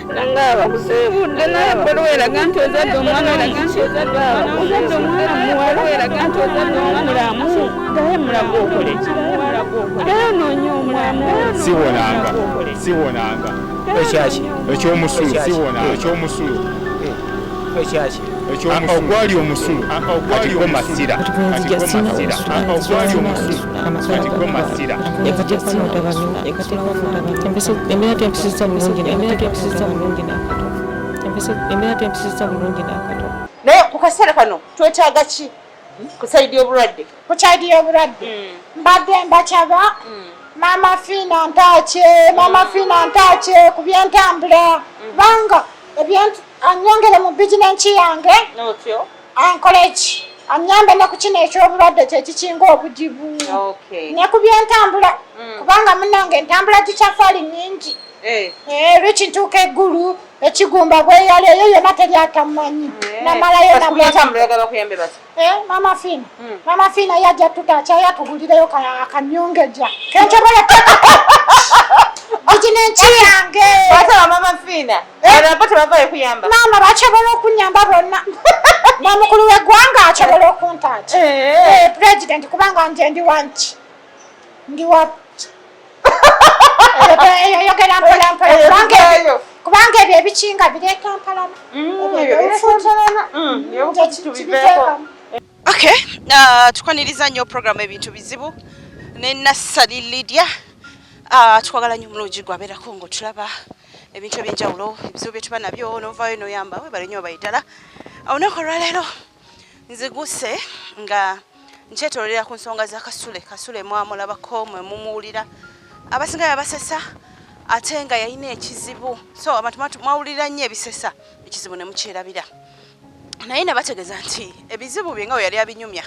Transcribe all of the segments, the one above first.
Nga bakusiibudde naye ebbaluwa eraga nti ozadde omwana ozadde omwana muwala eraga nti ozadde omwana mulamu daye mulaga okole ki daye onoonya omwana. Siwonanga, siwonanga. Ekyaki? Ekyomusulo, siwonanga ekyomusulo. Ekyaki? Ekyomusulo ogwali omusulo kati gwo masira, kati gwo masira, ogwali omusulo kati gwo masira. Embeera tempisizza bulungi, embeera tempisizza bulungi n'akato, embeera tempisizza bulungi n'akato. Naye ku kaseera kano twetaaga ki ku side y'obulwadde? Ku side y'obulwadde mbadde mbakyaba Maama Fiina ntaakye, Maama Fiina ntaakye ku byentambula, kubanga anyongere mu bizinensi yange, ankole ki, anyambe ne ku kino eky'obulwadde kyekikinga obuzibu ne ku byentambula, kubanga munnange entambula gikyafaali nnyingi. Lwiki ntuuka eggulu ekigumba bweyala eyo yonna teri atamanyi namalayo. Maama Fiina, Maama Fiina yajja tutaakya yatugulireyo akanyongeja kensobola teekako bizinensi yange. Maama Fiina maama basobola okunyamba bonna, n'omukulu w'eggwanga asobola okuntaakya, pulezidenti, kubanga nze ndi wanki, ndi wa yogera mpola mpola, kubanga ebyo ebikinga bireeta mpalana. Okay, tukwaniriza nnyo program Ebintu Bizibu ne Nassali Lydia. Tukwagala nnyo omulungi gwabeerako ng'otulaba ebintu ebyenjawulo, ebizibu bye tuba nabyo n'ovaayo n'oyamba. Webale nnyo obaye ddala. Olunaku olwaleero nziguse nga nkyetoolera ku nsonga za Kasule. Kasule mwamulabako, mwe mumuwulira, abasinga yabasesa ate nga yalina ekizibu, so abantu mwawulira nnyo ebisesa, ekizibu ne mukyerabira. Naye nabategeeza nti ebizibu bye nga bwe yali abinyumya,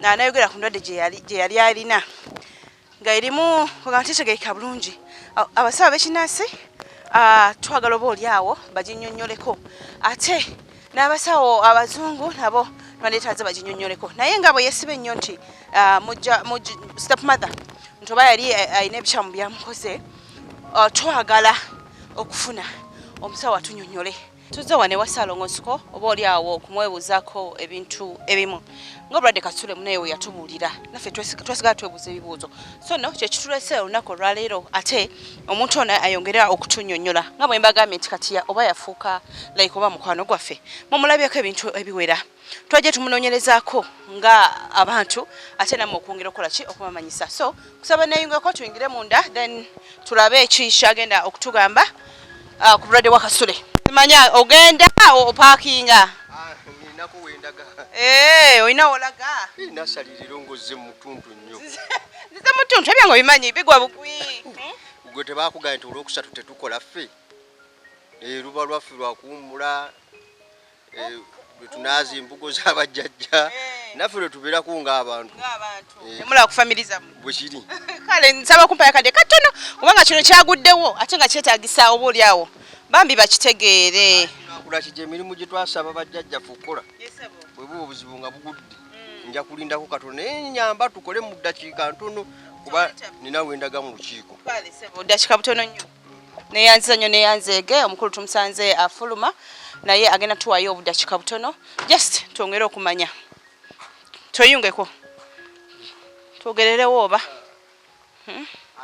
nayogera ku ndwadde gye yali alina nga erimu nga tetegeka bulungi. Abasawo ab'ekinnansi twagala oba oli awo baginnyonnyoleko, ate n'abasawo abazungu nabo twandyetaaze baginnyonnyoleko. Naye nga bwe yeesiba ennyo nti step mother nti oba yali alina ebikyamu byamukoze, twagala okufuna omusawo atunnyonnyole. Tuzze wano ewa Ssaalongo Nsiko oba oli awo okumwebuuzaako ebintu ebimu ng'obulwadde Kasule munaye we yatubuulira, naffe twasigala twebuuza ebibuuzo. So nno kyekitulese olunaku olwaleero ate omuntu ono ayongere okutunnyonnyola. Nga bwe mbagambye nti kati oba yafuuka like oba mukwano gwaffe, mumulabyeko ebintu ebiwera, twajja tumunoonyerezaako nga abantu ate nammwe okwongera okukola ki, okubamanyisa. So kusaba neeyungeko tuyingire munda, then tulabe eki kyagenda okutugamba ku bulwadde bwa Kasule. Simanya ogenda opaakinga? Ninako wendaga. Olina wolaga? Nasaliriro ngozze mutuntu nnyo. Nzize mutuntu, ebyange obimanyi bigwa bugwi. Gwe tebakugambye nti olwokusatu tetukola ffe? Luba lwaffe lwakuwummula, lwe tunaaza embugo z'abajjajja, naffe lwe tubeerako ng'abantu. Nemulaba ku family zammwe. Bwe kiri. Kale nsaba kumpaya kadde katono, kubanga kino kyaguddewo ate nga kyetaagisa oba oli awo bambi bakitegeere. Nakula kija emirimu gye twasaba bajjajjaffe okukola, bwe buba obuzibu nga bugudde nja kulindako katono, naye nyamba tukole mu ddakiika ntono kuba nina wendaga mu lukiiko. Ddakiika butono nnyo. Neyanziza nnyo, neyanzeege omukulu tumusanze afuluma, naye agenda tuwayo obuddakiika butono just twongere okumanya. Tweyungeko twogererewo oba.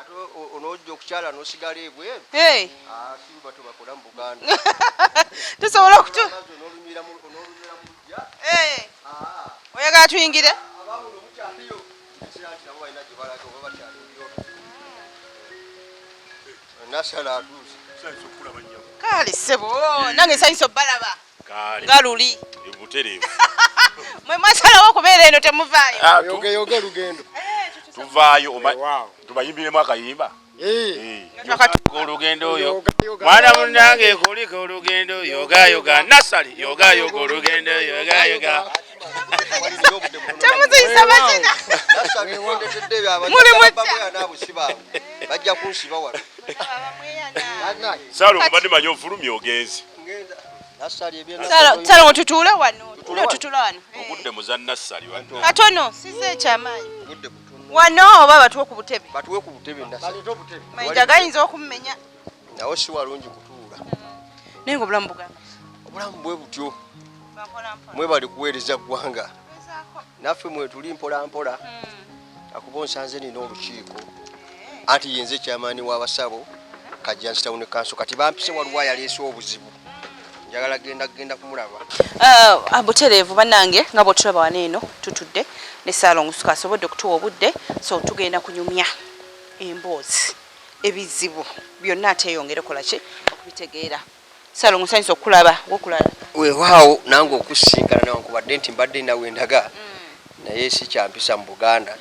Ate onoojja okukyala n'osigala ebweru, si bwe bakola mu Buganda. Tusobola okutu Onoolumira mu luggya. Oyagala tuyingire? Abaawuno mukyaliyo, ekira nti nabo balina gye balaga oba bakyali mu byoto. Nasala atuuse. Kale ssebo, nange nsanyusa obbalaba nga luli. Butereevu. Mwe mwasalawo okubeera eno, temuvaayo? Yogeyoge olugendo. Tuvaayo tubayimbiremu akayimba olugendo oyo mwana munange kuliko olugendo yogayoga Nasali yogayoga olugendo yogayoga. Temuziyisa mazina. Muli mutya? Bajja kunsiba wano. Salo, mbadde manyi ofulumya ogenzi. Salo, tutuule wano, tutuule wano. Ogudde muza Nassali. Katono size ekyamaanyi wano oba batuwe ku butebe? Batuwe ku butebe. Mayinja gayinza okumumenya. Nawo si walungi kutuula. Naye nga obulamu bugamba Obulamu bwe butyo. Mwebale kuweereza ggwanga. Naffe mwetuli mpola mpola. Akuba onsanze nina olukiiko. Anti yenze chairman w'abasawo Kajjansi Town Council. Kati bampise waliwo ayaleese obuzibu. Njagala genda kumulaba. Butereevu bannange nga bw'otulaba wano eno tutudde ne Ssaalongo Suka asobodde okutuwa obudde, so tugenda kunyumya emboozi ebizibu byonna ate eyongere kola ki okubitegeera. Ssaalongo nsanyuse okukulaba wokulala. Weewaawo nange okusisinkana newankubadde nti mbadde nawe ndaga naye si kyampisa mu Buganda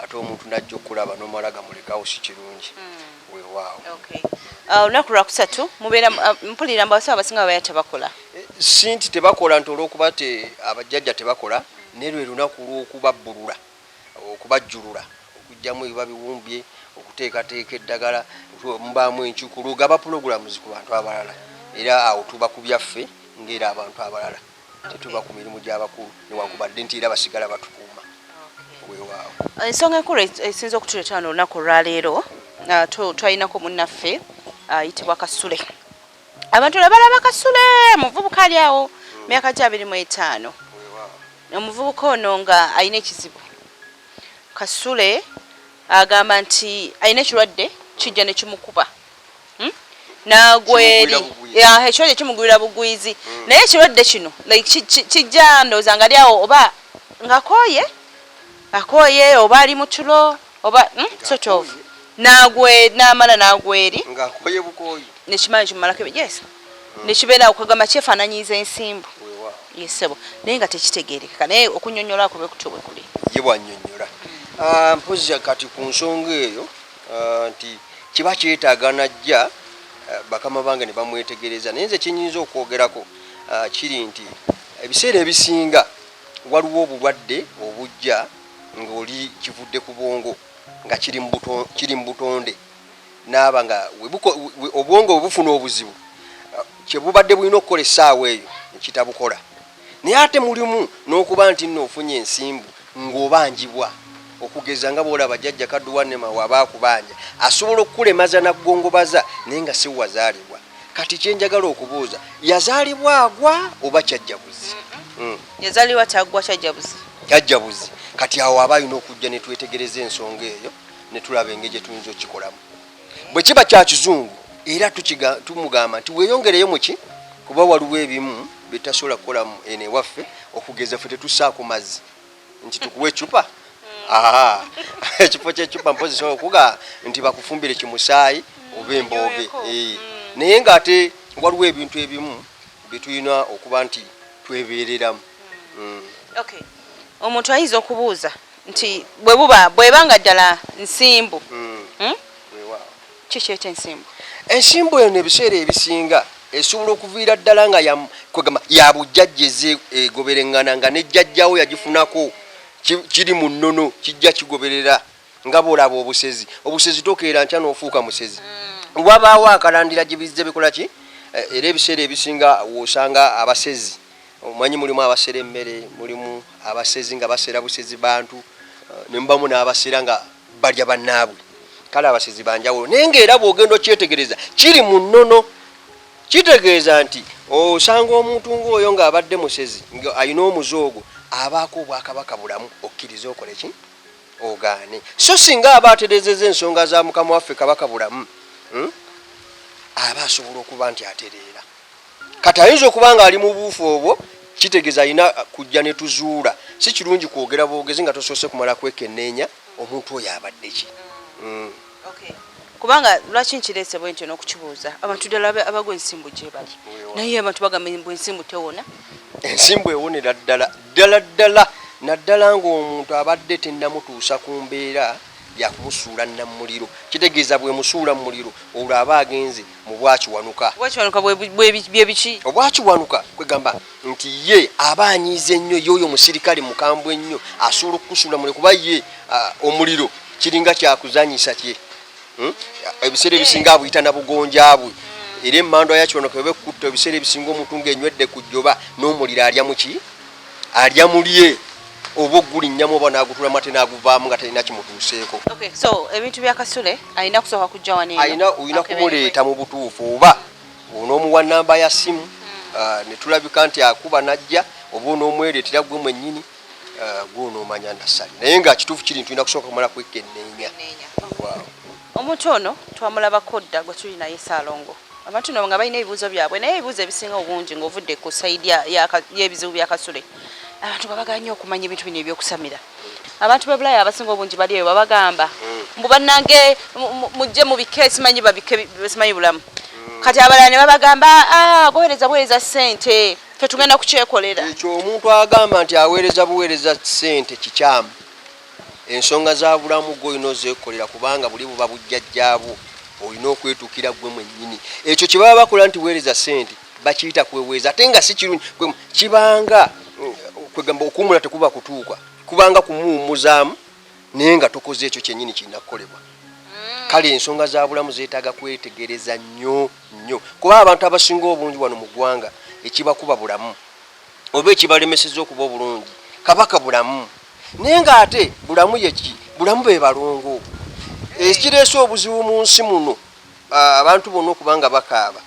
ate omuntu najja okulaba n'omala gamulekawo si kirungi. Weewaawo. Okay. Olunaku lwakusatu mubeera mpulira mbu abasawo abasinga babeera tebakola. Si nti tebakola nti olw'okuba abajjajja tebakola, naye lwe lunaku lw'okubabbulula, okubajjulula, okuggyamu ebiba biwumbye, okuteekateeka eddagala, mubaamu enkyuku, lugaba pulogulaamu ku bantu abalala. Era awo tuba ku byaffe ng'era abantu abalala, tetuba ku mirimu gy'abakulu newankubadde nti era basigala batukuuma. Weewaawo. Ensonga enkulu esinza okutuleeta wano olunaku olwaleero, twalinako munnaffe ayitibwa Kasule. Abantu ne balaba Kasule muvubuka ali awo myaka gya 25. Omuvubuka ono nga alina ekizibu. Kasule agamba nti alina ekirwadde kijja ne kimukuba. N'agweri. Ekirwadde kimugwira bugwizi. Naye ekirwadde kino like kijja ndowooza nga ali awo oba ng'akooye, akooye oba ali mu tulo oba sort of n'agwe n'amala n'agweri. Ng'akooye bukooyi. Nekimanyi kimumalako yes. Nekibeera okugamba kyefaananyiza ensimbu. Yes, naye nga tekitegeerekeka naye okunnyonnyola kwe kutyo bwe kuli. Ye bw'annyonnyola. Mpozzi kati ku nsonga eyo nti kiba kyetaaga najja bakama bange ne bamwetegereza, naye nze kyenyinza okwogerako kiri nti ebiseera ebisinga waliwo obulwadde obujja ng'oli kivudde ku bwongo nga kiri mu butonde, naaba nga obwongo bwe bufuna obuzibu kye bubadde bulina okukola essaawa eyo ne kitabukola. Naye ate mulimu n'okuba nti nno ofunye ensimbu ng'obanjibwa, okugeza nga bw'olaba jjajja Kaddu wa Nema w'aba akubanja asobola okukulemaza n'akgongobaza naye nga si wazaalibwa. Kati kye njagala okubuuza, yazaalibwa agwa oba kyajja buzi? Yazaalibwa tagwa, kyajja buzi. Kyajja buzi. Kati awo aba alina okujja ne twetegereza ensonga eyo ne tulaba engeri gye tuyinza okukikolamu. Bwe kiba kya kizungu era tumugamba nti weeyongereyo muki, kuba waliwo ebimu bye tutasobola kukola eno ewaffe, okugeza ffe tetussaako mazzi nti tukuwe eccupa. Ekifo ky'eccupa mpozi sobola okuga nti bakufumbire kimusaayi oba embooge. Naye ng'ate waliwo ebintu ebimu bye tulina okuba nti twebeereramu. Okay. Omuntu ayinza okubuuza nti bwe buba bw'eba nga ddala nsimbu, Kiki ekyensimbu? Ensimbu eno ebiseera ebisinga esobola okuviira ddala nga kwegamba ya bujjajja ezze egoberengana nga ne jjajjawo yagifunako, kiri mu nnono kijja kigoberera nga bw'olaba obusezi. Obusezi tokeera nkya n'ofuuka musezi. Wabaawo akalandira gye bizze bikola ki? Era ebiseera ebisinga w'osanga abasezi, omanyi mulimu abasera emmere, mulimu abasezi nga basera busezi bantu, ne mubamu n'abasera nga balya bannaabwe. Kale abasezi ba njawulo, naye ng'era bw'ogenda okyetegereza kiri mu nnono. Kitegeeza nti osanga omuntu ng'oyo ng'abadde musezi nga alina omuze ogwo, abaako obwakabaka bulamu okkirize okole ki? Ogaane. So singa aba atereezezza ensonga za mukama waffe Kabaka Bulamu, aba asobola okuba nti atereera. Kati ayinza okuba ng'ali mu buufu obwo, kitegeeza alina kujja ne tuzuula. Si kirungi kwogera bwogezi nga tosoose kumala kwekenneenya omuntu oyo abadde ki. Okay. Kubanga lwaki nkireese bwe ntyo n'okukibuuza, abantu ddala abagwa ensimbu gye bali, naye abantu bagamba mbu ensimbu tewona. Ensimbu ewonera ddala ddala ddala, naddala ng'omuntu abadde tennamutuusa ku mbeera ya kumusuula nnamuliro. Kitegeeza bw'emusuula mu muliro olwo aba agenze mu bwakiwanuka. Obwakiwanuka bye biki? Obwakiwanuka kwegamba nti ye aba anyiize nnyo, ye oyo musirikale mukambwe nnyo, asobola okukusuula muliro kuba ye omuliro kiringa kyakuzanyisa kye. Ebiseera ebisinga abuyita na bugonja bwe. Era emmandwa ya Kiwanuka bwe ekutta ebiseera ebisinga omuntu ng'enywedde ku jjoba n'omuliro alya muki? Alya mulye oba ogulinnyamu oba n'agutulamu ate n'aguvaamu nga talina kimutuuseeko. Okay, so ebintu bya Kasule alina kusooka kujja wano eno. Alina olina kumuleeta mu butuufu oba Onoomuwa namba ya ssimu ne tulabika nti akuba n'ajja, oba onoomwereetera gwe mwennyini, gwe onoomanya Nassali. Naye nga kituufu kiri nti tulina kusooka kumala kwekenneenya. Omuntu ono twamulabako dda gwe tuli naye Ssaalongo. Abantu no nga balina ebibuuzo byabwe, naye ebibuuzo ebisinga obungi ng'ovudde ku sayidi y'ebizibu bya Kasule, abantu nga bagala nnyo okumanya ebintu bino eby'okusamira. Abantu b'e Bulaaya abasinga obungi bali eyo babagamba mbu bannange mujje mubike, simanyi babike, simanyi bulamu. Kati abalala ne babagamba, ah, gowereza buweereza ssente, ffe tugenda kukyekolera. Ekyo omuntu agamba nti aweereza buweereza ssente kikyamu. Ensonga za bulamu gwe olina ozeekolera kubanga buli buba bujjajjaabwo olina okwetuukira gwe mwennyini. Ekyo kye baba bakola nti weereza ssente bakiyita kweweeza ate nga si kirungi. Kibanga kwegamba okuwummula tekuba kutuuka, kubanga kumuwummuzaamu naye nga tokoze ekyo kyennyini kirina kukolebwa. Kale ensonga za bulamu zeetaaga kwetegereza nnyo nnyo kuba abantu abasinga obungi wano mu ggwanga ekibakuba bulamu oba ekibalemeseza okuba obulungi kabaka bulamu naye ng'ate bulamu yeki bulamu be balongo ekireese obuzibu mu nsi muno abantu bonna okuba nga bakaaba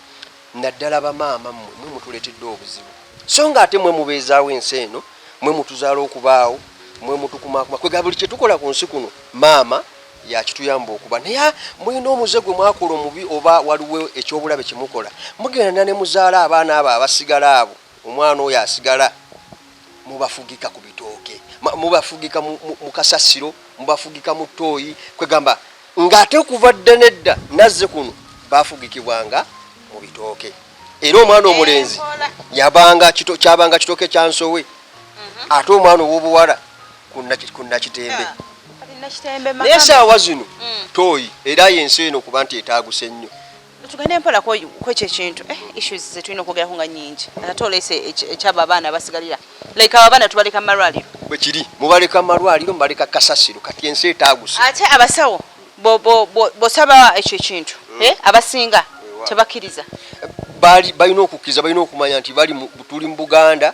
naddala bamaama mmwe mwe mutuleetedde obuzibu so nga ate mwe mubeezaawo ensi eno mwe mutuzaala okubaawo mwe mutukumakuma kwega buli kyetukola ku nsi kuno maama yakituyamba okuba naye mulina omuze gwe mwakola omubi oba waliwo ekyobulabe kyemukola mugenda ne muzaala abaana abo abasigala abo omwana oyo asigala mubafugika ku bitooke mubafugika mu kasasiro mubafugika mu ttooyi kwegamba ng'ate okuva dda nedda nazze kuno bafugikibwanga mu bitooke era omwana omulenzi yabanga kyabanga kitooke kya nsowe ate omwana ow'obuwala ku Nakitembe naye esaawa zino tooyi era yensi eno okuba nti etaaguse nnyo. Tugende mpola kwekyo ekintu, issues zetulina okwogerako nga nyingi, ate oleese ekyabo abaana abasigalira like abo abaana tubaleka mu malwaliro. Bwe kiri, mubaleka mu malwaliro, mubaleka kasasiro, kati ensi etaaguse. Ate abasawo bw'osaba ekyo ekintu, abasinga tebakkiriza. Balina okukkiriza, balina okumanya nti tuli mu Buganda,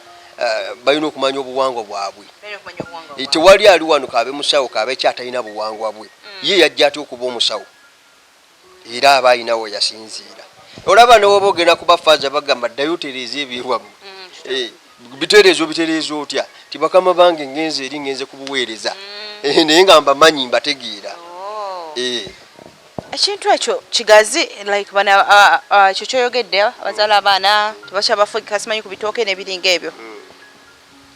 balina okumanya obuwangwa bwabwe. Tewali ali wano kaabe musawo kaabe ki atalina buwangwa bwe. Ye yajja atya okuba omusawo? Era aba alina we yasinziira. Olaba ne woba ogenda kuba faaza bagamba ddayo otereeze ebyewammwe. Bitereeza obitereeza otya? Ti bakama bange ngenze eri ngenze kubuweereza. Naye nga mbamanyi mbategeera. Ekintu ekyo kigazi like bana ekyo kyoyogedde abazaala abaana tebakyabafugika simanyi ku bitooke n'ebiringa ebyo.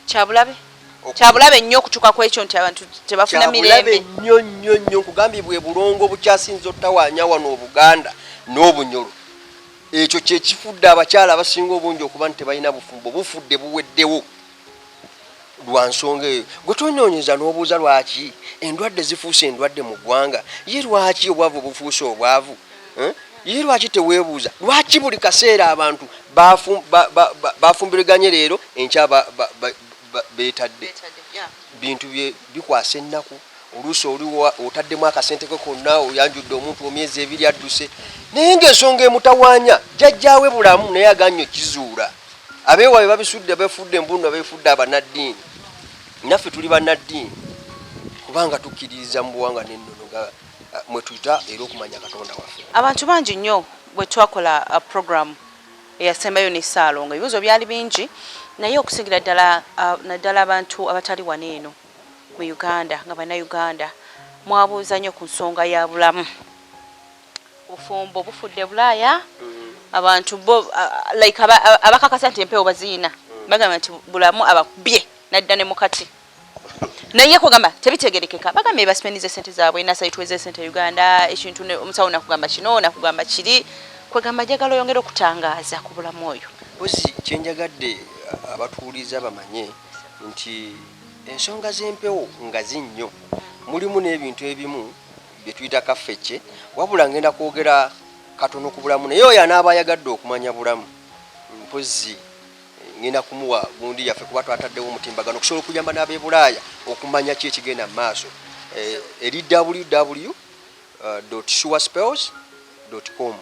Kyabulabe. Kyabulabe nnyo okutuuka ku ekyo nti abantu tebafuna mirembe. Kyabulabe nnyo nnyo nnyo nkugambye bwe bulongo obukyasinze ottawaanya wano Obuganda n'Obunyoro. Ekyo kye kifudde abakyala abasinga obungi okuba nti tebalina bufumbo, bufudde buweddewo lwa nsonga eyo. Gwe tonoonyeza n'obuuza lwaki endwadde zifuuse endwadde mu ggwanga, ye lwaki obwavu bufuuse obwavu? Ye lwaki teweebuuza lwaki buli kaseera abantu bafumbiriganye leero enkya beetadde? Bintu bikwasa ennaku. Oluusi oli otaddemu akasente ke konna, oyanjudde omuntu emyezi ebiri adduse, naye ng'ensonga emutawaanya jjajjaawe bulamu naye aganye okukizuula. Abeewaabwe babisudde, beefudde mbuno, beefudde abannaddiini. Naffe tuli bannaddiini kubanga tukkiririza mu buwangwa n'ennono nga mwe tuyita era okumanya Katonda waffe. Abantu bangi nnyo bwe twakola program eyasembayo ne Ssaalongo ebibuuzo byali bingi naye okusingira ddala naddala abantu abatali wano eno mu Uganda nga Bannayuganda mwabuuza nnyo ku nsonga ya bulamu. Obufumbo bufudde Bulaaya, abantu bo like abakakasa nti empewo baziyina bagamba nti bulamu abakubye nadda ne mukati. Naye kugamba tebitegerekeka, bagambye baspendize sente zaabwe, nasali tuweze sente Uganda, ekintu omusawo nakugamba kino nakugamba kiri, kwegamba njagala oyongere okutangaaza ku bulamu oyo. Mpozi kyenjagadde abatuwuliriza bamanye nti ensonga z'empewo ngazi nnyo, mulimu n'ebintu ebimu bye tuyita kaffecce, wabula ngenda kwogera katono ku bulamu, naye oyo anaaba ayagadde okumanya bulamu mpozi ngenda kumuwa gundi yaffe kuba twataddewo omutimbagano okusobola okuyamba n'ab'e Bulaaya okumanya ki ekigenda mu maaso eri www surespells com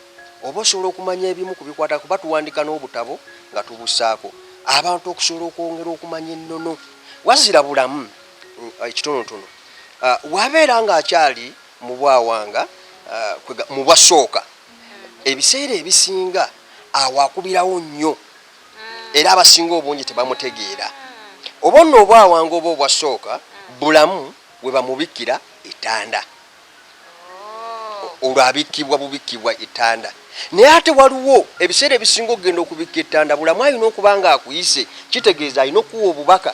oba osobola okumanya ebimu ku bikwata kuba tuwandika n'obutabo nga tubussaako abantu okusobola okwongera okumanya ennono. Wazira bulamu ekitonotono wabeera ng'akyali mu bwawanga mu bwasooka ebiseera ebisinga. Awo akubirawo nnyo, era abasinga obungi tebamutegeera. Oba nno obwawanga oba obwasooka, Bulamu we bamubikkira ettanda, olwo abikkibwa bubikkibwa ettanda. Naye ate waliwo ebiseera ebisinga okugenda okubikka ettanda, Bulamu alina okuba nga akuyise. Kitegeeza alina okukuwa obubaka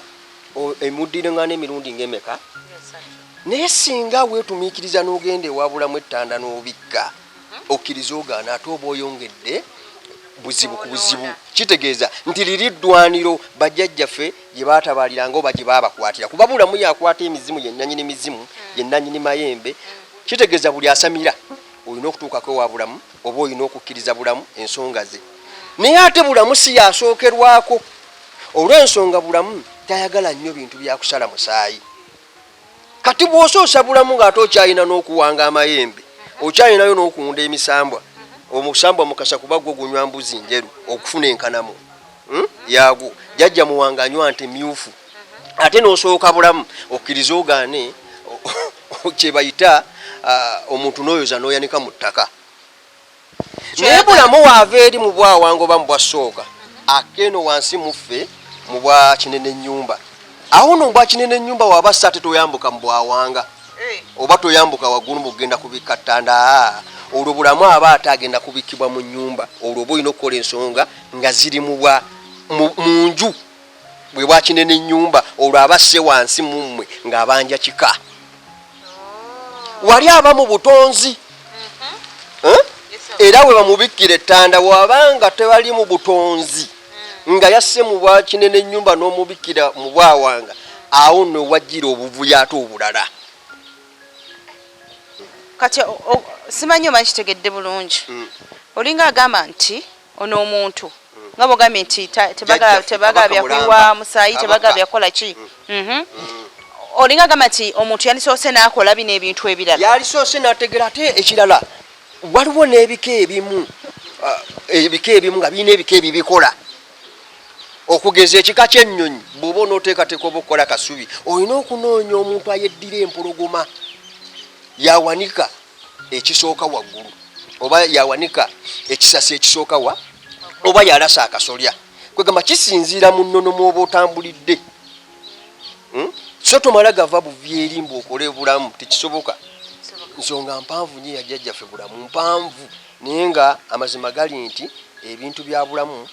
emuddiringana emirundi ng'emeka. Naye singa weetumiikiriza n'ogenda ewa Bulamu ettanda n'obikka, okkiriza ogaana, ate oba oyongedde buzibu ku buzibu. Kitegeeza nti liri ddwaniro bajjajjaffe gye baatabaaliranga oba gye baabakwatira, kuba Bulamu yakwata emizimu, ye nnannyini mizimu, ye nnannyini mayembe. Kitegeeza buli asamira olina okutuukako ewa Bulamu oba olina okukkiriza Bulamu ensonga ze. Naye ate Bulamu si y'asookerwako, olw'ensonga Bulamu tayagala nnyo bintu bya kusala musaayi. Kati bw'osoosa Bulamu ng'ate okyalina n'okuwanga amayembe, okyalinayo n'okuwunda emisambwa. Omusambwa Mukasa kuba gwo gunywa mbuzi njeru okufuna enkanamo yaagwo. Jjajja Muwanga anywa nte myufu. Ate n'osooka Bulamu, okkirize ogaane, kye bayita omuntu n'oyoza n'oyanika mu ttaka. Naye Bulamu waava eri mu bwawanga oba mu bwassooka, akka eno wansi mu ffe mu bwa Kinenennyumba. Awo nno mu bwa Kinenennyumba waba ssa ate toyambuka mu bwawanga oba toyambuka waggulu mbu ogenda kubikka ttanda. Aa, olwo Bulamu aba ate agenda kubikkibwa mu nnyumba. Olwo oba olina okukola ensonga nga ziri mu bwa mu nju, bwe bwa Kinenennyumba. Olwo aba asse wansi mu mmwe ng'abanja kika. Wali aba mu butonzi. Era we bamubikkira ettanda, waba nga tebali mu butonzi, nga yasse mu bwa Kinenennyumba n'omubikkira mu bwawanga, awo nno wajjira obuvuyo ate obulala. Kati simanyi oba nkitegedde bulungi. Olinga agamba nti ono omuntu nga bwogambye nti tebagala Jjajjaffe, tebagala Kabaka byakuyiwa mulamba. musaayi, Kabaka. tebagala byakukola ki. Olinga agamba nti omuntu yandisoose n'akola bino ebintu ebirala. Yalisoose n'ategera. Ate ekirala, waliwo n'ebika ebimu, ebika ebimu nga birina ebika ebibikola. Okugeza ekika ky'ennyonyi, bw'oba onooteekateeka oba okukola kasubi, olina okunoonya omuntu ayeddira empologoma, yawanika ekisooka waggulu, oba yawanika ekisasi ekisooka wa, oba yalasa akasolya. Kwegamba kisinziira mu nnono mw'oba otambulidde. So tomala gava buvi eri mbu okole Bulamu, tekisoboka. Nsonga mpanvu nnyo ya jjajjaffe Bulamu, mpanvu, naye nga amazima gali nti ebintu bya Bulamu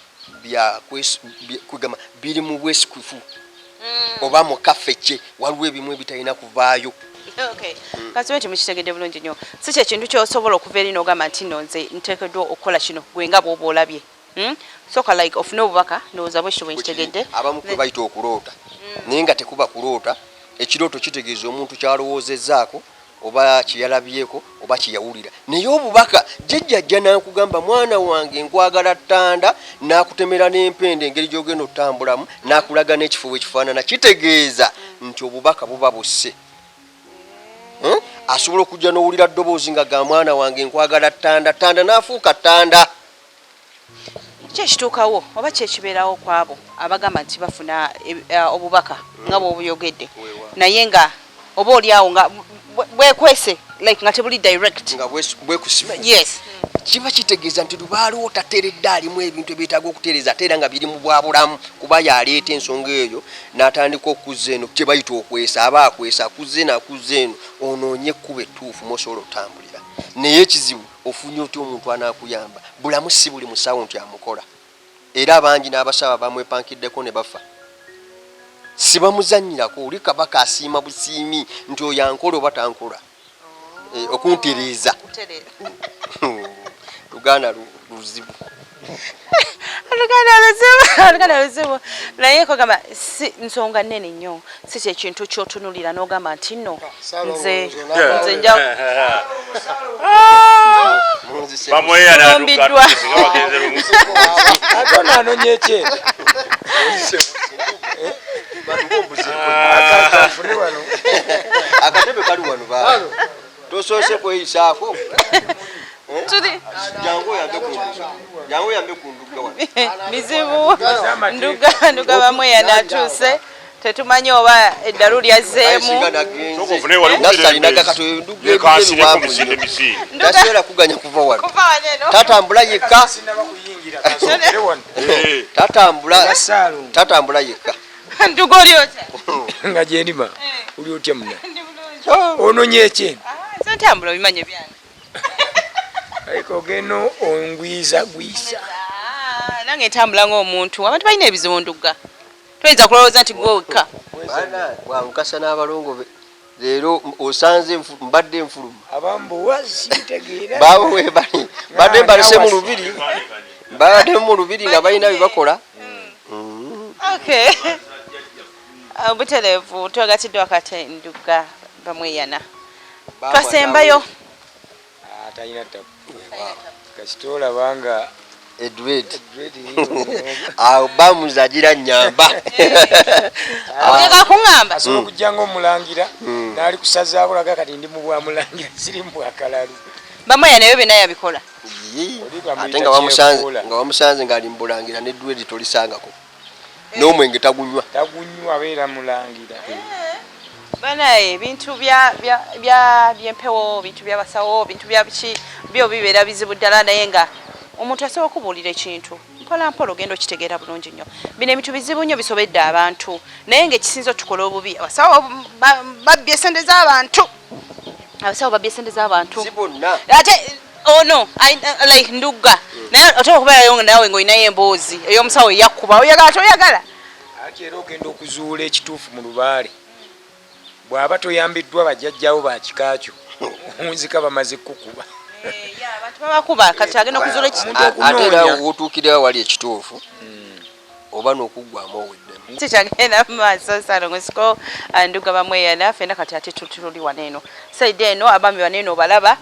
kwegamba biri mu bwesikufu oba mu kafecce. Waliwo ebimu ebitalina kuvaayo. Okay. Kasibe nti mukitegedde bulungi nnyo, si kyekintu kyosobola okuva eri n'ogamba nti nno nze nteekeddwa okukola kino, gwe nga bw'oba olabye. Soka like ofune obubaka, ndowooza bwekityo bwe nkitegedde. Abamu kwe bayita okuloota, naye nga tekuba kuloota. Ekirooto kitegeeza omuntu kyalowoozezzaako oba kyeyalabyeko oba kyeyawulira. Naye obubaka, jjajja ajja n'akugamba, mwana wange nkwagala ttanda, n'akutemera n'empenda engeri gy'ogenda okutambulamu, n'akulaga n'ekifo bwe kifaanana. Kitegeeza nti obubaka buba busse. Asobola okujja n'owulira ddoboozi nga ga mwana wange nkwagala ttanda, ttanda n'afuuka ttanda. Ki ekituukawo oba ki ekibeerawo ku abo abagamba nti bafuna obubaka nga bw'obuyogedde, naye nga oba oli awo nga bwekwese, like nga tebuli direct? Nga bwekusifu. Yes. Kiba kitegeeza nti lubaaliwo tateredde, alimu ebintu ebyetaaga okutereeza, ate era nga biri mu bwabulamu, kuba yaleeta ensonga eyo n'atandika okuzza eno, kye bayita okwesa. Aba akwesa, akuzza eno, akuzza eno, onoonye ekkubo ettuufu mw'osobola okutambulira. Naye ekizibu, ofunye otya omuntu anaakuyamba? Bulamu si buli musawo nti amukola, era bangi n'abasawo abamwepankiddeko ne bafa. Sibamuzannyirako, oli kabaka asiima busiimi nti oyo ankola oba tankola, okuntereeza. Luganda luzibu. Oluganda luzibu, oluganda luzibu. Naye kogamba si nsonga nnene nnyo, si kyekintu ky'otunulira n'ogamba nti nno nze nja Bamweya. Tulumbiddwa. Ate ono anonye ki? Akafune wano. Akatebe kali wano, ba tosoose kweyisaako. Tuli Jangu oyambe ku nduga, jangu oyambe ku nduga wano. Bizibu, nduga bamweya natuuse, tetumanyi oba eddalu lyazzeemu. Nasalinaga kati enduga Yekansireko misinde misinde. Tasobola kuganya kuva wano. Kuva wano eno. Tatambula yekka. Sinaba kuyingira. Eh. Tatambula tatambula yekka. Nduga oli otya? Nga gyendima. Eh. Oli otya muna? Ononye ekyeno. Ah, nze ntambula obimanye byange. Aliko ogenda ongwiza gwisa. Ah, nange ntambula ng'omuntu. Abantu balina ebizibu Ndugga. Toyinza kulowooza nti gwe wekka. Bana bwamukasa n'abalongo be leero osanze mbadde nfuluma. Abambuwa sitegeera. Baabo we bali mbadde mbalese mu lubiri. Mbadde mu lubiri nga balina bye bakola. Mm. Okay. Obutereevu twegatiddwa kate Ndugga Bamweyana. Twasembayo. Ah, talina tabu. Kasita olaba nga Edred awo bamuza agira nyamba oteka kuŋŋamba asobola okujja nga omulangira hmm. naali kusazaako laga kati ndi mu bwamulangira siri mu bwakalalu bamweya naye byonna yabikola ate nga wamusanze ng'ali mu bulangira ne dredi tolisangako n'omwenge tagunywa tagunywa abeera mulangira eh. banaye ebintu byempewo bintu byabasawo bintu bya biki byo bibeera bizibu ddala naye nga omuntu asobola okubuulira ekintu mpola mpola ogenda okitegeera bulungi nnyo bino ebintu bizibu nnyo bisobedde abantu naye nga ekisinza otukola obubi abasawo babbye esente z'abantu abasawo babbye esente z'abantu ate ono like ndugga naye oteeka okubeerayo nga naawe ng'olinayo emboozi ey'omusawo eyakkuba oyagala toyagala ati era ogenda okuzuula ekituufu mu lubaale bw'aba toyambiddwa bajjajjawo ba kika kyo onzika bamaze kukuba eh, abantu babakuba kati agenda okuzuula ate era wotuukirawo wali ekituufu hmm. oba n'okuggwamu oweddemu kikyagenda mu maaso salongosiko ah, nduga bamweyana fena kati ate tutuli wano eno saidi eno abaami bano eno obalaba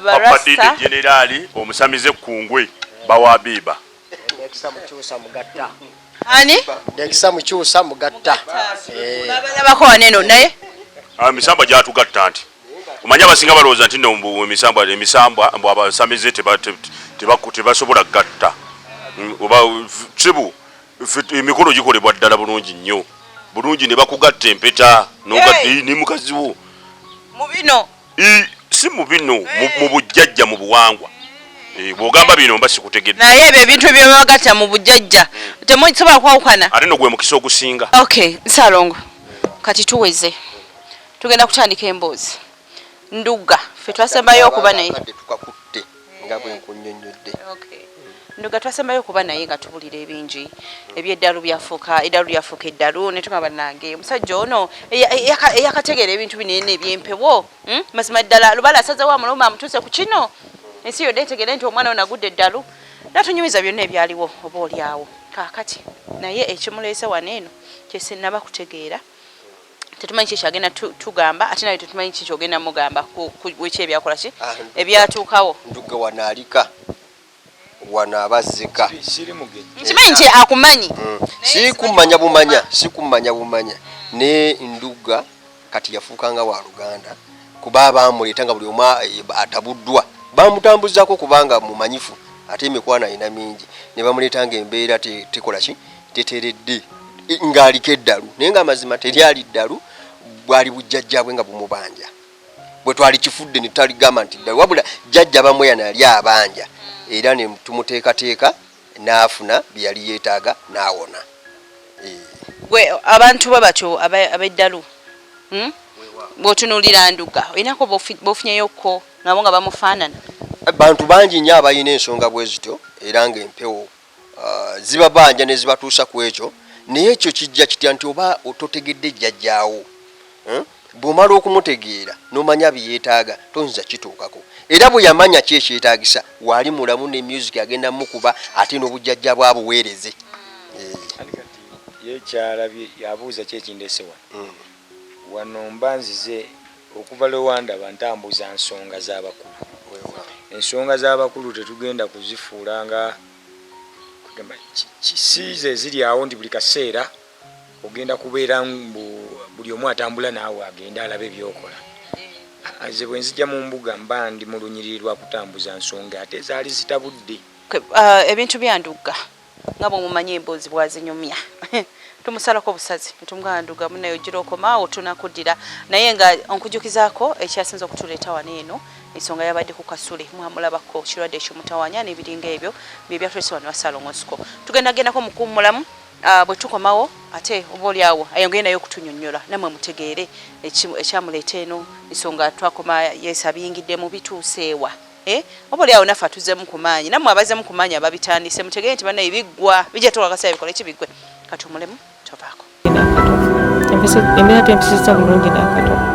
barasta generaali omusamize kungwe bawabiiba ani dekisa mukyusa mugatta eh. babalabako wano eno naye ah, emisambwa gyatugatta nti omanyi abasinga balowooza nti no mbu emisambwa emisambwa mbu abasamize tebasobola kugatta mm, oba sibu emikolo gikolebwa ddala bulungi nnyo bulungi ne bakugatta empeta ne mukazi wo mu bino si mu bino mu bujjajja mu buwangwa eh, bw'ogamba bino mba sikutegedde naye ebyo ebintu ebyebagatta mu bujjajja temusobola kwawukana ate no gwe mukisa ogusinga okay nsalongo kati tuweze tugenda kutandika emboozi ndugga ffe twasembayo okuba naye tukakutte nga bwe nkunnyonnyodde ndugga twasembayo okuba naye nga tubulira ebingi ebyeddalu byafuuka eddalu lyafuuka eddalu ne tugamba nange omusajja ono eyakategeera ebintu bino eno ebyempewo hmm? mazima ddala lubala asazewo amuluma amutuuse ku kino ensi yonna etegeere nti omwana ono agudde eddalu natunyumiza byonna ebyaliwo oba olyawo kaakati naye ekimuleese wano eno kyesinaba kutegeera tetumanyi ki kyagenda tugamba ate naye tetumanyi ki kyogenda mugamba weki ebyakola ki ah, ebyatuukawo nduga wano alika wano abazzika nkimanyi nti akumanyi mm. sikumanya bumanya sikumanya bumanya ne nduga kati yafuuka nga wa luganda kuba bamuleeta nga buli omu eh, atabuddwa bamutambuzaako kubanga mumanyifu ate emikwano alina mingi ne bamuleeta nga embeera tekola ki teteredde ng'aliko eddalu naye nga amazima teryali ddalu bwali bujjajjabwe nga bumubanja bwe twali kifudde ne tutaligamba nti ddalu wabula jjajja bamweyana yali abanja era ne tumuteekateeka n'afuna bye yali yeetaaga n'awona eh. gwe abantu bwe batyo ab'eddalu hmm? bw'otunuulira nduga olinako b'ofunyeyokko nabo nga bamufaanana bantu bangi nnyo abalina ensonga bwe zityo era ng'empewo Ah, zibabanja ne zibatuusa ku ekyo naye ekyo kijja kitya nti oba totegedde jjajjaawo hmm? bw'omala okumutegeera n'omanya bye yeetaaga toyinza kituukako era bwe yamanya ki ekyetaagisa waali mulamu ne music agenda mukuba ate n'obujjajja bwa buweereze eh. ye kyalabye yabuuza ki ekindese wano hmm. wano mba nzize okuva lwe wandaba ntambuza nsonga z'abakulu ensonga z'abakulu tetugenda kuzifuula nga kugamba si ze ziri awo nti buli kaseera ogenda kubeera mbu buli omu atambula naawe agende alabe byokola nze bwe nzija mu mbuga mba ndi mu lunyiriri lwa kutambuza nsonga ate zaali zitabudde uh, ebintu byandugga nga bwemumanyi emboozi bwazinyumya tumusalako busazi netumugamba nduga munaye ojira okomaawo tunakuddira naye nga onkujukizaako ekyasinza okutuleeta wano eno Ensonga yabadde ku Kasule, mwamulabako kirwadde ekimutawanya n'ebiringa ebyo bye byatulese wano Salongo Nsiko. Tugenda gendako mu kuwummulamu, bwe tukomawo ate oba oli awo ayongere naye okutunyonnyola nammwe mutegeere ekyamuleeta eno ensonga. Twakoma Yesu abiyingiddemu bituuseewa? Eh, oba oli awo naffe atuzzemu ku maanyi, nammwe abazzemu ku maanyi ababitandise mutegeere nti bannaye biggwa, bijja tuuka akaseera bikole ki, biggwe. Katuwummulemu, tovaako. Embeera tempisizza bulungi n'akatono.